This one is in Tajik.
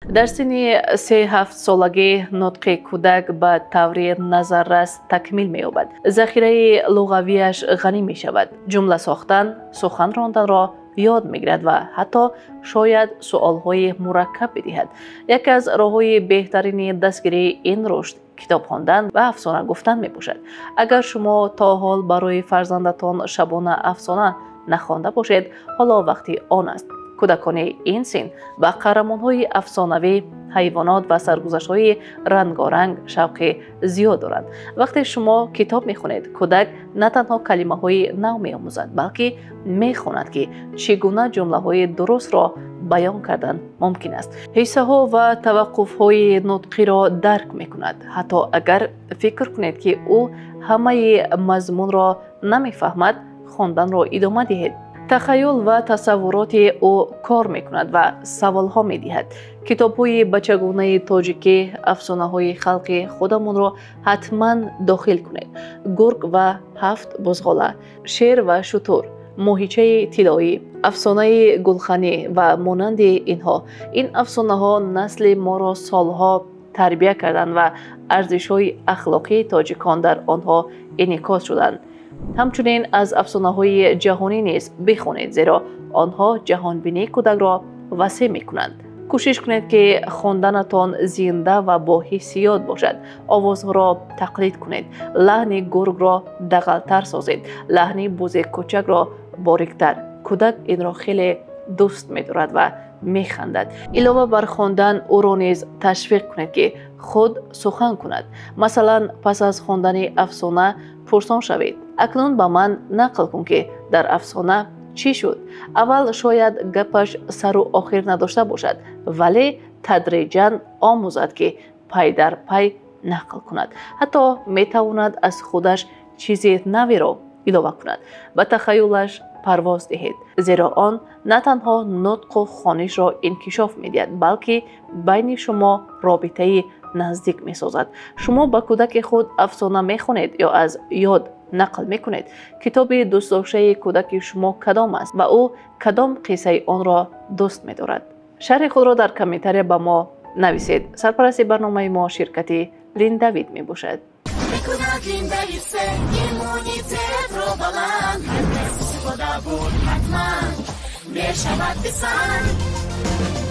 Дар синни 3-7 солагӣ нутқи кӯдак ба таври назаррас такмил меёбад. Захираи луғавиаш ғанӣ мешавад. Ҷумла сохтан, сухан ронданро ёд мегирад ва ҳатто шояд суолҳои мураккаб бидиҳад. Яке аз роҳҳои беҳтарини дастгирии ин рушд китоб хондан ва афсона гуфтан мебошад. Агар шумо то ҳол барои фарзандатон шабона афсона нахонда бошед, ҳоло вақти он аст. Кӯдакони ин син ба қаҳрамонҳои афсонавӣ, ҳайвонот ва саргузаштҳои рангоранг шавқи зиёд доранд. Вақте шумо китоб мехонед, кӯдак на танҳо калимаҳои нав меомӯзад, балки мехонад, ки чӣ гуна ҷумлаҳои дурустро баён кардан мумкин аст. Ҳиссаҳо ва таваққуфҳои нутқиро дарк мекунад. Ҳатто агар фикр кунед, ки ӯ ҳамаи мазмунро намефаҳмад, хонданро идома диҳед. Тахайюл ва тасаввуроти ӯ кор мекунад ва саволҳо медиҳад. Китобҳои бачагонаи тоҷикӣ, афсонаҳои халқи худамонро ҳатман дохил кунед. Гург ва ҳафт бузғола, шер ва шутур, моҳичаи тиллоӣ, афсонаи гулханӣ ва монанди инҳо. Ин афсонаҳо насли моро солҳо тарбия карданд ва арзишҳои ахлоқии тоҷикон дар онҳо инъикос шуданд. Ҳамчунин аз афсонаҳои ҷаҳонӣ низ бихонед, зеро онҳо ҷаҳонбинии кӯдакро васеъ мекунанд. Кӯшиш кунед, ки хонданатон зинда ва бо ҳиссиёт бошад. Овозҳоро тақлид кунед, лаҳни гургро дағалтар созед, лаҳни бузи кӯчакро бориктар. Кӯдак инро хеле дӯст медорад ва механдад. Илова бар хондан, ӯро низ ташвиқ кунед, ки худ сухан кунад. Масалан, пас аз хондани афсона пурсон шавед: акнун ба ман нақл кун, ки дар афсона чӣ шуд? Аввал шояд гапаш сару охир надошта бошад, вале тадриҷан омӯзад, ки пай дар пай нақл кунад. Ҳатто метавонад аз худаш чизи наверо илова кунад. Ба тахайюлаш парвоз диҳед, зеро он на танҳо нутқу хонишро инкишоф медиҳад, балки байни шумо робитаи наздик месозад. Шумо ба кӯдаки худ афсона мехонед ё аз ёд нақл мекунед? Китоби дӯстдоштаи кӯдаки шумо кадом аст ва ӯ кадом қиссаи онро дӯст медорад? Шарҳи худро дар комментария ба мо нависед. Сарпарасти барномаи мо ширкати Линдавид мебошад. Мекунад Линдавид се иммунитетро баланд. Ҳар кас истифода бурд, ҳатман мешавад писанд.